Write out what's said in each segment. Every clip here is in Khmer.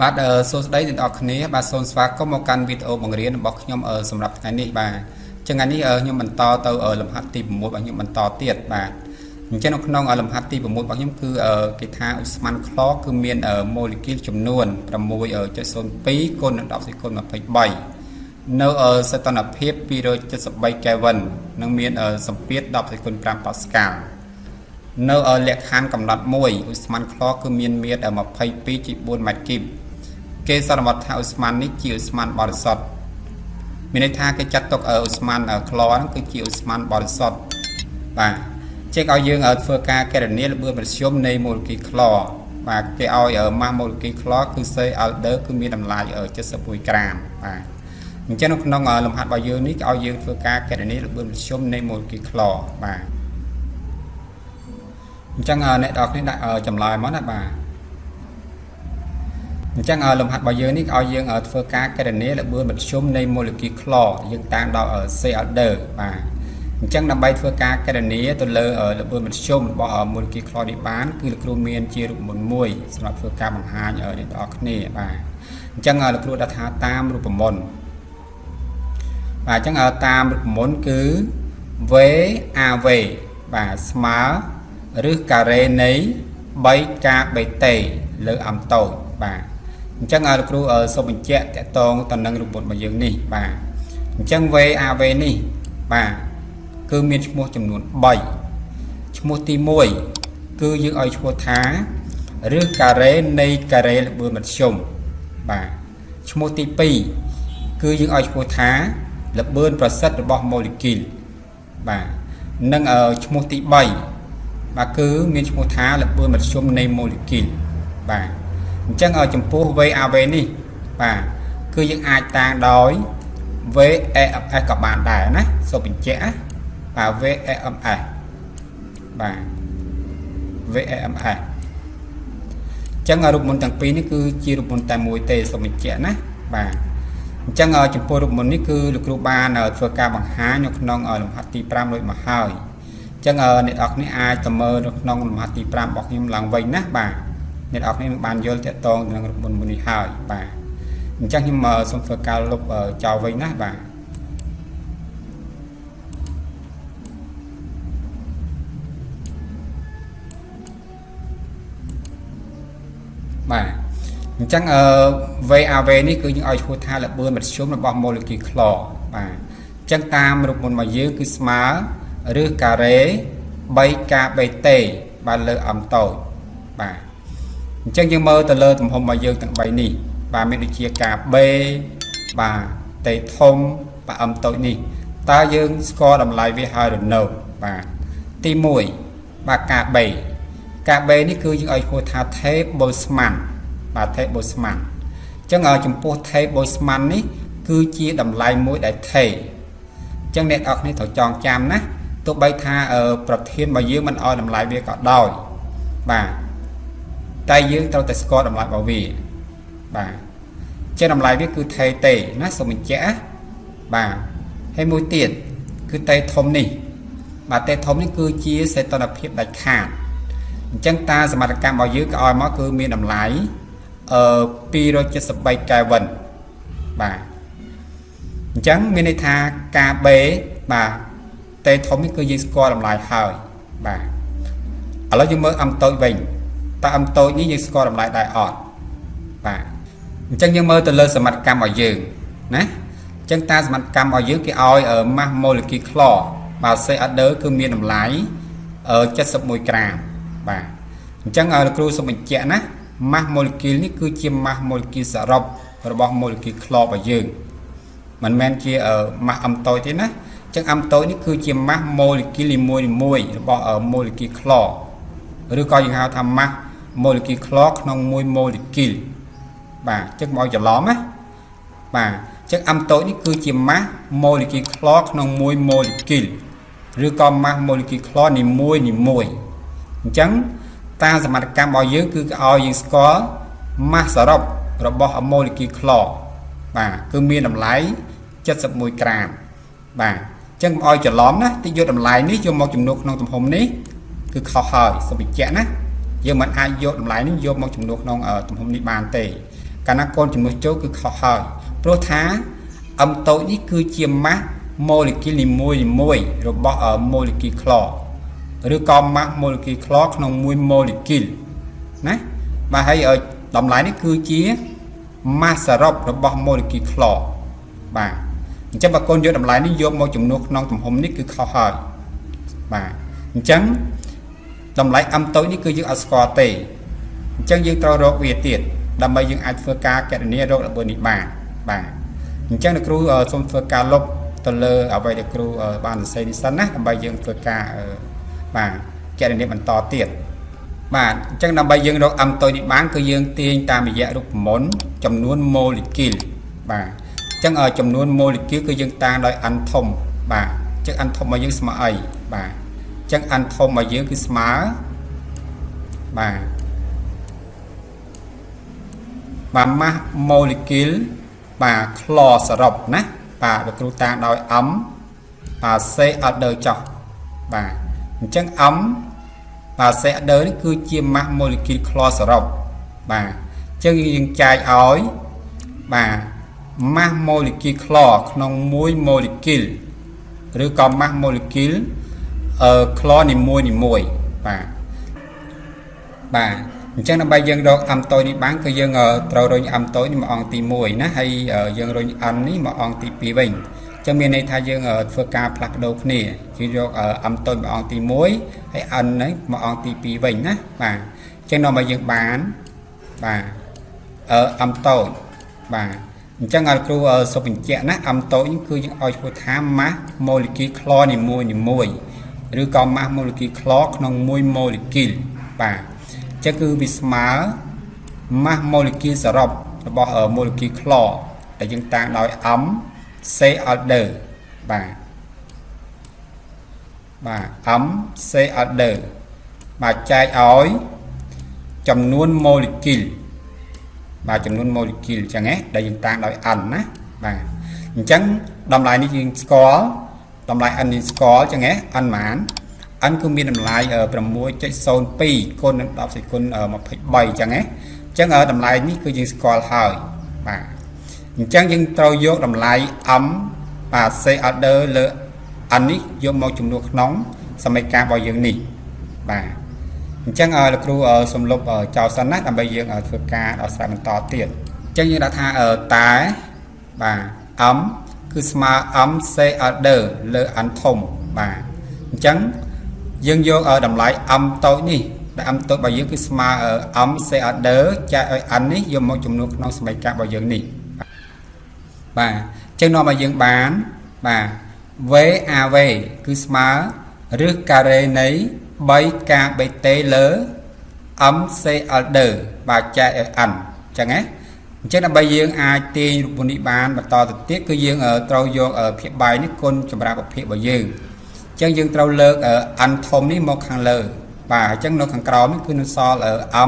បាទអឺសួស្តីអ្នកនរគ្នាបាទសូមស្វាគមន៍មកកាន់វីដេអូបង្រៀនរបស់ខ្ញុំសម្រាប់ថ្ងៃនេះបាទចឹងថ្ងៃនេះខ្ញុំបន្តទៅលំហាត់ទី6របស់ខ្ញុំបន្តទៀតបាទអញ្ចឹងនៅក្នុងលំហាត់ទី6របស់ខ្ញុំគឺគេថាឧស្ម័នក្លរគឺមានម៉ូលេគុលចំនួន6.02គុណនឹង10សេគុណ23នៅសីតុណ្ហភាព273កែវិននិងមានសម្ពាធ10សេគុណ5ប៉ាស្កាល់នៅលក្ខខណ្ឌកំណត់មួយឧស្ម័នក្លរគឺមានមាត្រ22.4ម៉ែត្រគីបគេសន្មតថាឧស្ម័ននេះជាឧស្ម័នបរិសុទ្ធមានន័យថាគេចាត់ទុកឧស្ម័នក្លរហ្នឹងគឺជាឧស្ម័នបរិសុទ្ធបាទចេះឲ្យយើងធ្វើការកណនាល្បឿនមធ្យមនៃម៉ូលេគុលក្លរបាទគេឲ្យម៉ាស់ម៉ូលេគុលក្លរគឺ Cl2 គឺមានតម្លៃ71ក្រាមបាទអញ្ចឹងនៅក្នុងលំហាត់របស់យើងនេះគេឲ្យយើងធ្វើការកណនាល្បឿនមធ្យមនៃម៉ូលេគុលក្លរបាទអញ្ចឹងអ្នកនរគ្នាដាក់ចម្លើយមកណាបាទអញ្ចឹងលំហាត់របស់យើងនេះឲ្យយើងធ្វើការកណនាល្បឿនមធ្យមនៃម៉ូលេគុលក្លរយើងតាំងដល់ Cl2 បាទអញ្ចឹងដើម្បីធ្វើការកណនាទៅលើល្បឿនមធ្យមរបស់ម៉ូលេគុលក្លរនេះបានគឺលោកគ្រូមានជារូបមន្តមួយសម្រាប់ធ្វើការបង្ហាញអ្នកទាំងអស់គ្នាបាទអញ្ចឹងលោកគ្រូដាក់ថាតាមរូបមន្តបាទអញ្ចឹងតាមរូបមន្តគឺ VAV បាទស្មើឬការ៉េនៃ 3KBT លើអំតូចបាទអញ្ចឹងលោកគ្រូសូមបញ្ជាក់តកតងទៅនឹងរូបមន្តរបស់យើងនេះបាទអញ្ចឹង VAV នេះបាទគឺមានឈ្មោះចំនួន3ឈ្មោះទី1គឺយើងឲ្យឈ្មោះថាឬការ៉េនៃការ៉េល្បឿនមធ្យមបាទឈ្មោះទី2គឺយើងឲ្យឈ្មោះថាល្បឿនប្រសិទ្ធរបស់ម៉ូលេគុលបាទនិងឈ្មោះទី3បាទគឺមានឈ្មោះថាល្បឿនមធ្យមនៃម៉ូលេគុលបាទអញ្ចឹងចំពោះ VAV នេះបាទគឺយើងអាចតាំងដោយ VEMS ក៏បានដែរណាសូមបញ្ជាក់បាទ VEMS បាទ VEMS អញ្ចឹងរូបមន្តទាំងពីរនេះគឺជារូបមន្តតែមួយទេសូមបញ្ជាក់ណាបាទអញ្ចឹងចំពោះរូបមន្តនេះគឺលោកគ្រូបានធ្វើការបង្ហាញនៅក្នុងលំហាត់ទី5រួចមកហើយអញ្ចឹងអ្នកនរគ្នាអាចទៅមើលនៅក្នុងលំហាត់ទី5របស់ខ្ញុំឡើងវិញណាបាទអ្នកនរគ្នានឹងបានយល់តាក់ទងនឹងរូបមន្តមួយនេះហើយបាទអញ្ចឹងខ្ញុំសូមធ្វើការលុបចោលវិញណាបាទបាទអញ្ចឹង VAV នេះគឺយើងឲ្យឈ្មោះថាល្បឿនមធ្យមរបស់ម៉ូលេគុលក្លរបាទអញ្ចឹងតាមរូបមន្តរបស់យើងគឺស្មើឬការ៉េ 3KBT បាទលើអំតូចបាទអញ្ចឹងយើងមើលទៅលើទំហំរបស់យើងទាំង3នេះបាទមានដូចជាការ B បាទ T ធំបាទ M តូចនេះតើយើងស្គាល់តម្លៃវាហើយឬនៅបាទទី1បាទការ B ការ B នេះគឺយើងឲ្យឈ្មោះថា T Boltzmann បាទ T Boltzmann អញ្ចឹងចំពោះ T Boltzmann នេះគឺជាតម្លៃមួយដែល T អញ្ចឹងអ្នកនរគ្នាត្រូវចងចាំណាទោះបីថាប្រធានរបស់យើងមិនឲ្យតម្លៃវាក៏ដោយបាទតែយើងត្រូវតែស្គាល់តម្លៃរបស់វាបាទជាតម្លៃវាគឺ T ទេណាសូមបញ្ជាក់បាទហើយមួយទៀតគឺ T ធំនេះបាទ T ធំនេះគឺជាសីតុណ្ហភាពដាច់ខាតអញ្ចឹងតាសមត្ថកម្មរបស់យើងក៏ឲ្យមកគឺមានតម្លៃ273កែវិនបាទអញ្ចឹងមានន័យថាការ B បាទ T ធំនេះគឺយើងស្គាល់តម្លៃហើយបាទឥឡូវយើងមើល M តូចវិញតើ M តូចនេះយើងស្គាល់តម្លៃដែរអត់បាទអញ្ចឹងយើងមើលទៅលើសមត្ថកម្មរបស់យើងណាអញ្ចឹងតាសមត្ថកម្មរបស់យើងគេឲ្យម៉ាស់ម៉ូលេគុលក្លរបាទ CO2 គឺមានតម្លៃ71ក្រាមបាទអញ្ចឹងលោកគ្រូសូមបញ្ជាក់ណាម៉ាស់ម៉ូលេគុលនេះគឺជាម៉ាស់ម៉ូលេគុលសរុបរបស់ម៉ូលេគុលក្លររបស់យើងមិនមែនជាម៉ាស់ M តូចទេណាអញ្ចឹង M តូចនេះគឺជាម៉ាស់ម៉ូលេគុលនីមួយៗរបស់ម៉ូលេគុលក្លរឬក៏យើងហៅថាម៉ាស់ម៉ូលេគុលក្លរក្នុងមួយម៉ូលេគុលបាទអញ្ចឹងមកច្រឡំណាបាទអញ្ចឹង M តូចនេះគឺជាម៉ាស់ម៉ូលេគុលក្លរក្នុងមួយម៉ូលេគុលឬក៏ម៉ាស់ម៉ូលេគុលក្លរនីមួយនីមួយអញ្ចឹងតាមសមត្ថកម្មរបស់យើងគឺគេឲ្យយើងស្គាល់ម៉ាស់សរុបរបស់ម៉ូលេគុលក្លរបាទគឺមានតម្លៃ71ក្រាមបាទអញ្ចឹងកុំឲ្យច្រឡំណាតិចយកតម្លៃនេះយកមកជំនួសក្នុងទំហំនេះគឺខុសហើយសូមបញ្ជាក់ណាយើងមិនអាចយកតម្លៃនេះយកមកជំនួសក្នុងទំហំនេះបានទេ កាលណាកូនជំនួសចូលគឺខុសហើយព្រោះថា m តូចនេះគឺជាម៉ាស់ម៉ូលេគុលនីមួយៗរបស់ម៉ូលេគុលក្លឬក៏ម៉ាស់ម៉ូលេគុលក្លក្នុងមួយម៉ូលេគុលណាបាទហើយតម្លៃនេះគឺជាម៉ាស់សរុបរបស់ម៉ូលេគុលក្លបាទអញ្ចឹងបើកូនយកតម្លៃនេះយកមកជំនួសក្នុងទំហំនេះគឺខុសហើយបាទអញ្ចឹងតម្លៃ m តូចនេះគឺយើងអត់ស្គាល់ទេអញ្ចឹងយើងត្រូវរកវាទៀតដើម្បីយើងអាចធ្វើការគណនារកល្បឿននេះបានបាទអញ្ចឹងលោកគ្រូសូមធ្វើការលុបទៅលើអ្វីដែលគ្រូបានសរសេរនេះសិនណាដើម្បីយើងធ្វើការបាទគណនាបន្តទៀតបាទអញ្ចឹងដើម្បីយើងរក m តូចនេះបានគឺយើងទាញតាមរយៈរូបមន្តចំនួនម៉ូលេគុលបាទអញ្ចឹងចំនួនម៉ូលេគុលគឺយើងតាងដោយ n ធំបាទអញ្ចឹង n ធំរបស់យើងស្មើអីបាទអញ្ចឹង n ធំរបស់យើងគឺស្មើបាទបាទម៉ាស់ម៉ូលេគុលបាទក្លសរុបណាបាទលោកគ្រូតាងដោយ m បាទ C អត់ដើចោះបាទអញ្ចឹង m បាទ C អត់ដើនេះគឺជាម៉ាស់ម៉ូលេគុលក្លសរុបបាទអញ្ចឹងយើងចែកឲ្យបាទម៉ាស់ម៉ូលេគុលក្លក្នុង1ម៉ូលេគុលឬក៏ម៉ាស់ម៉ូលេគុលអឺក្លនីមួយនីមួយបាទបាទអញ្ចឹងដើម្បីយើងរក m តូចនេះបានគឺយើងត្រូវរុញ m តូចនេះមកអង្គទី1ណាហើយយើងរុញ n នេះមកអង្គទី2វិញអញ្ចឹងមានន័យថាយើងធ្វើការផ្លាស់ប្ដូរគ្នាយើងយក m តូចមកអង្គទី1ហើយ n នេះមកអង្គទី2វិញណាបាទអញ្ចឹងនាំឲ្យយើងបានបាទ m តូចបាទអញ្ចឹងឲ្យគ្រូសូមបញ្ជាក់ណា m តូចនេះគឺយើងឲ្យឈ្មោះថាម៉ាស់ម៉ូលេគុលក្លនីមួយនីមួយឬក៏ម៉ាស់ម៉ូលេគុលក្លក្នុង1ម៉ូលេគុលបាទចឹងគឺវាស្មើម៉ាស់ម៉ូលេគុលសរុបរបស់ម៉ូលេគុលក្លដែលយើងតាងដោយ m C អត់ដឺបាទបាទ m C អត់ដឺបាទចែកឲ្យចំនួនម៉ូលេគុលបាទចំនួនម៉ូលេគុលអញ្ចឹងណាដែលយើងតាងដោយ n ណាបាទអញ្ចឹងតម្លៃនេះយើងស្គាល់តម្លៃ n នេះស្គាល់អញ្ចឹងណា n ប៉ុន្មាន n គឺមានតម្លៃ6.02គុណនឹង10សេគុណ23អញ្ចឹងណាអញ្ចឹងតម្លៃនេះគឺយើងស្គាល់ហើយបាទអញ្ចឹងយើងត្រូវយកតម្លៃ m បាទ C order លើ n នេះយកមកជំនួសក្នុងសមីការរបស់យើងនេះបាទអញ្ចឹងលោកគ្រូសូមលុបចោលសិនណាដើម្បីយើងធ្វើការដោះស្រាយបន្តទៀតអញ្ចឹងយើងដាក់ថាតែបាទ m គឺស្មើ m C order លើ n ធំបាទអញ្ចឹងយើងយកតម្លៃ m តូចនេះដែល m តូចរបស់យើងគឺស្មើ m C order ចែកឲ្យ n នេះយកមកជំនួសក្នុងសមីការរបស់យើងនេះបាទអញ្ចឹងនាំឲ្យយើងបានបាទ VAV គឺស្មើឫសការ៉េនៃ 3 KBT លើ MCL2 បាទចែកឲ្យ N អញ្ចឹងណាអញ្ចឹងដើម្បីយើងអាចទាញរូបនេះបានបន្តទៅទៀតគឺយើងត្រូវយកភាគបាយនេះគុណចម្រាប់ភាគរបស់យើងអញ្ចឹងយើងត្រូវលើក n ធំនេះមកខាងលើបាទអញ្ចឹងនៅខាងក្រោមនេះគឺនៅសល់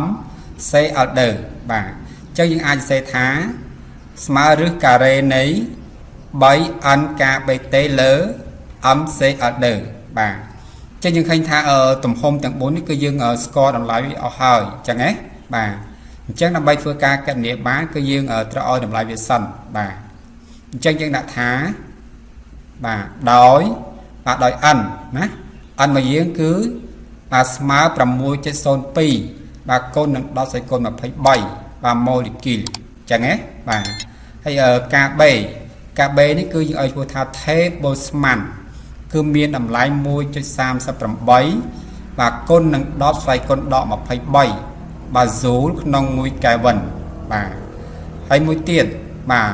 m CL2 បាទអញ្ចឹងយើងអាចសរសេរថាស្មើឫសការ៉េនៃ 3n KBT លើ MCL2 បាទចឹងយើងឃើញថាទំហំទាំង4នេះគឺយើងស្គាល់តម្លៃវាអស់ហើយអញ្ចឹងណាបាទអញ្ចឹងដើម្បីធ្វើការគណនាបានគឺយើងត្រូវឲ្យតម្លៃវាសិនបាទអញ្ចឹងយើងដាក់ថាបាទដោយបាទដោយ n ណា n របស់យើងគឺបាទស្មើ6.02បាទគុណនឹង10សេគុណ23បាទម៉ូលេគុលអញ្ចឹងណាបាទហើយ KB KB នេះគឺយើងឲ្យឈ្មោះថា T Boltzmann គឺមានតម្លៃ1.38បាទគុណនឹង10ស្វ័យគុណដក23បាទ Joule ក្នុង1កែវិនបាទហើយមួយទៀតបាទ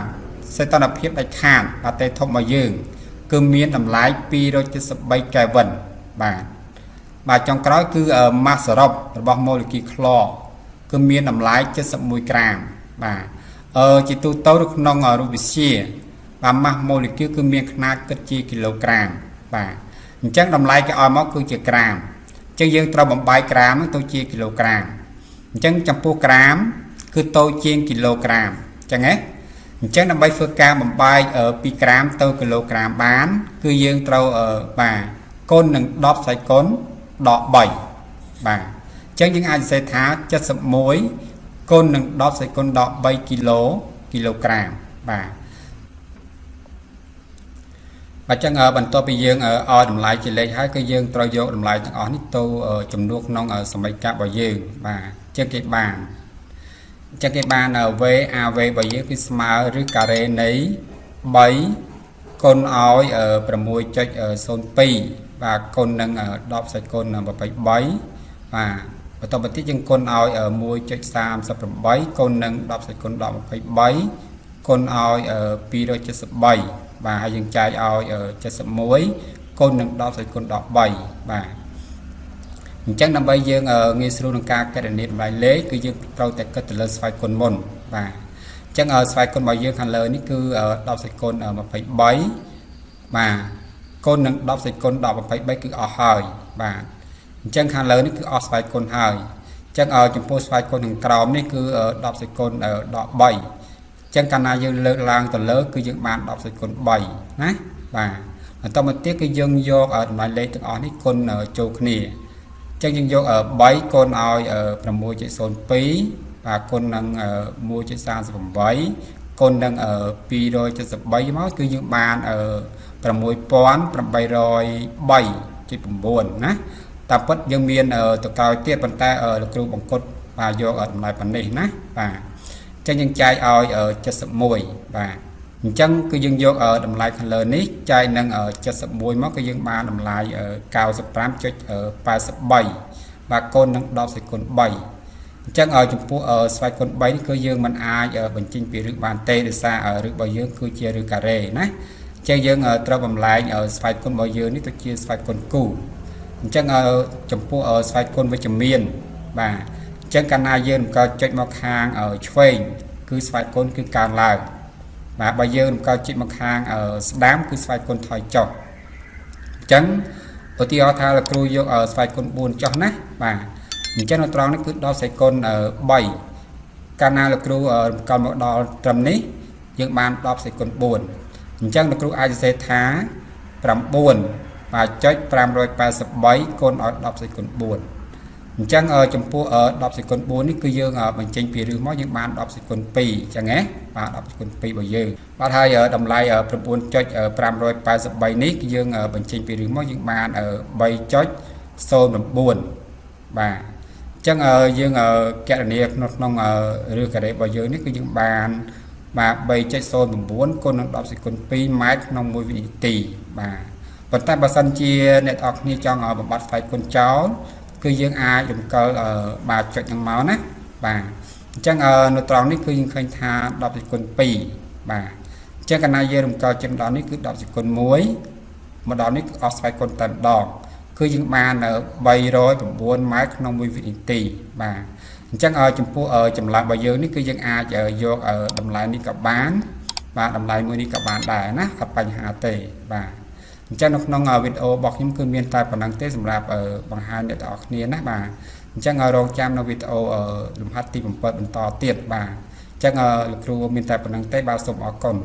សីតុណ្ហភាពដាច់ខាតបាទតេធំរបស់យើង គឺមានតម្លៃ273កែវិនបាទបាទចុងក្រោយគឺម៉ាស់សរុបរបស់ម៉ូលេគុលក្លគឺមានតម្លៃ71ក្រាមបាទអឺជាទូទៅនៅក្នុងរូបវិទ្យាបាទម៉ាស់ម៉ូលេគុលគឺមានខ្នាតគិតជាគីឡូក្រាមបាទអញ្ចឹងតម្លៃគេឲ្យមកគឺជាក្រាមអញ្ចឹងយើងត្រូវបំបែកក្រាមទៅជាគីឡូក្រាមអញ្ចឹងចំពោះក្រាមគឺតូចជាងគីឡូក្រាមអញ្ចឹងណាអញ្ចឹងដើម្បីធ្វើការបំបែកពីក្រាមទៅគីឡូក្រាមបាន គឺយើងត្រូវបាទគុណនឹង10ស្វ័យគុណដក3បាទអញ្ចឹងយើងអាចសរសេរថា71 គុណនឹង10សេគុណដល់3គីឡូក្រាមបាទបាទចឹងបន្ទាប់ពីយើងឲ្យតម្លៃជាលេខហើយគឺយើងត្រូវយកតម្លៃទាំងអស់នេះទៅចំនួនក្នុងសមីការរបស់យើងបាទចឹងគេបាន VAV របស់យើងគឺស្មើឬការ៉េនៃ3គុណឲ្យ 6.02 បាទគុណនឹង10សេគុណ23បាទបន្តទៅទៀតយើងគុណឲ្យ 1.38 គុណនឹង10សេគុណដល់23គុណឲ្យ273បាទហើយយើងចែកឲ្យ71គុណនឹង10សេគុណដល់3បាទអញ្ចឹងដើម្បីយើងងាយស្រួលក្នុងការគណនាតម្លៃលេខគឺយើងត្រូវតែគិតទៅលើស្វ័យគុណមុនបាទអញ្ចឹងស្វ័យគុណរបស់យើងខាងលើនេះគឺ10សេគុណ23បាទគុណនឹង10សេគុណដល់23គឺអស់ហើយបាទអញ្ចឹងខាងលើនេះគឺអស់ស្វ័យគុណហើយអញ្ចឹងចំពោះស្វ័យគុណខាងក្រោមនេះគឺ10សេគុណដល់3អញ្ចឹងកាលណាយើងលើកឡើងទៅលើគឺយើងបាន10សេគុណ3ណាបាទបន្តមកទៀតគឺយើងយកតម្លៃលេខទាំងអស់នេះគុណចូលគ្នាអញ្ចឹងយើងយក3គុណឲ្យ 6.02 បាទគុណនឹង 1.38 គុណនឹង273មកគឺយើងបាន 6803.9 ណាតាមពិតយើងមានទៅក្រោយទៀតប៉ុន្តែលោកគ្រូបង្កត់បាទយកតម្លៃប៉ុណ្នេះណាបាទអញ្ចឹងយើងចែកឲ្យ71បាទអញ្ចឹងគឺយើងយកតម្លៃខាងលើនេះចែកនឹង71មកគឺយើងបានតម្លៃ 95.83 បាទគុណនឹង10សេគុណ3អញ្ចឹងចំពោះស្វ័យគុណ3នេះគឺយើងមិនអាចបញ្ចេញពីឫសបានទេដោយសារឫសរបស់យើងគឺជាឫសការ៉េណាអញ្ចឹងយើងត្រូវបំលែងស្វ័យគុណរបស់យើងនេះទៅជាស្វ័យគុណគូអញ្ចឹងចំពោះស្វ័យគុណវិជ្ជមានបាទអញ្ចឹងកាលណាយើងរំកិលចុចមកខាងឆ្វេងគឺស្វ័យគុណគឺកើនឡើងបាទបើយើងរំកិលចុចមកខាងស្ដាំគឺស្វ័យគុណថយចុះអញ្ចឹងឧទាហរណ៍ថាលោកគ្រូយកស្វ័យគុណ4ចុះណាបាទអញ្ចឹងនៅត្រង់នេះគឺ10សេគុណ3កាលណាលោកគ្រូរំកិលមកដល់ត្រឹមនេះយើងបាន10សេគុណ4អញ្ចឹងលោកគ្រូអាចសរសេរថា9បាទចុច583គុណឲ្យ10សេគុណ4អញ្ចឹងចំពោះ10សេគុណ4នេះគឺយើងបញ្ចេញពីឫសមកយើងបាន10សេគុណ2អញ្ចឹងណាបាទ10សេគុណ2របស់យើងបាទហើយតម្លៃ 9.583 នេះគឺយើងបញ្ចេញពីឫសមកយើងបាន 3.09 បាទអញ្ចឹងយើងគណនាក្នុងឫសការ៉េរបស់យើងនេះគឺយើងបានបាទ 3.09 គុណនឹង10សេគុណ2ម៉ែត្រក្នុង1វិនាទីបាទប៉ុន្តែបើសិនជាអ្នកទាំងអស់គ្នាចង់បំបត្តិស្វ័យគុណចោលគឺយើងអាចរំកិលបាទចុចនឹងមកណាបាទអញ្ចឹងនៅត្រង់នេះគឺយើងឃើញថា10សេគុណ2បាទអញ្ចឹងកាលណាយើងរំកិលចេញដល់នេះគឺ10សេគុណ1មកដល់នេះគឺអស់ស្វ័យគុណតែម្ដងគឺយើងបាន309ម៉ែត្រក្នុង1វិនាទីបាទអញ្ចឹងចំពោះចម្លើយរបស់យើងនេះគឺយើងអាចយកតម្លៃនេះក៏បានបាទតម្លៃមួយនេះក៏បានដែរណាអត់បញ្ហាទេបាទអញ្ចឹងនៅក្នុងវីដេអូរបស់ខ្ញុំគឺមានតែប៉ុណ្្នឹងទេសម្រាប់បង្ហាញអ្នកទាំងអស់គ្នាណាបាទអញ្ចឹងរងចាំនៅវីដេអូលំហាត់ទី7បន្តទៀតបាទអញ្ចឹងលោកគ្រូមានតែប៉ុណ្្នឹងទេបាទសូមអរគុណ។